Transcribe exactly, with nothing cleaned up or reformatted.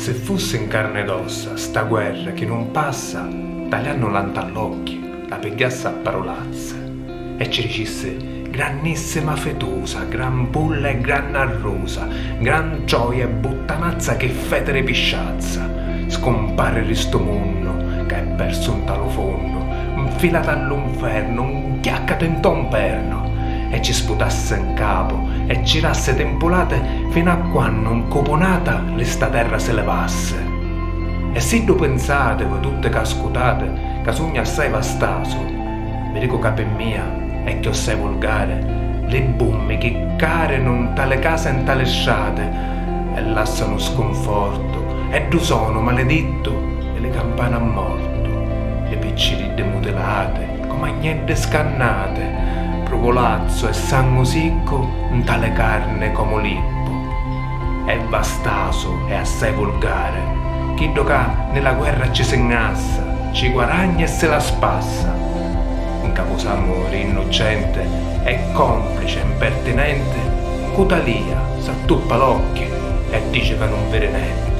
Si fussi 'n carni ed ossa, sta guerra chi nun passa, taliannula 'nta l'occhi, la pigghiassi a parulazzi e ci dicissi: grannissima fetusa, gran pulla e gran arrusa, gran troia e buttanazza, chi feti di pisciazza! Scumpari di stu munnu ca è persu 'nta lu funnu, 'nfilati a lu 'nfernu, 'nchiaccati 'nto 'mpernu, e ci sputassi 'n capu e ci dassi timpulati finu a quannu 'ncupunata li sta terra si livassi. E siddu pinsati, voi tutti ca ascutati, ca sugnu assai vastasu, vi dicu ca pi mia è chiossai vulgari li bummi chi carinu 'nta li casi e 'nta li strati e lassanu scunfortu, e ddu sonu malidittu di li campani a mortu, li picciriddi mutilati comu agneddi scannati, pruvulazzu e sangu siccu 'nta li carni comu lippu. È vastasu e assai vulgari chiddu ca ni la guerra ci si 'ngassa, ci guaragna e si la spassa. 'Ncapusamu di innuccenti e complici e 'mpertinenti, cu talia, s'attuppa l'occhi e dici ca nun viri nenti.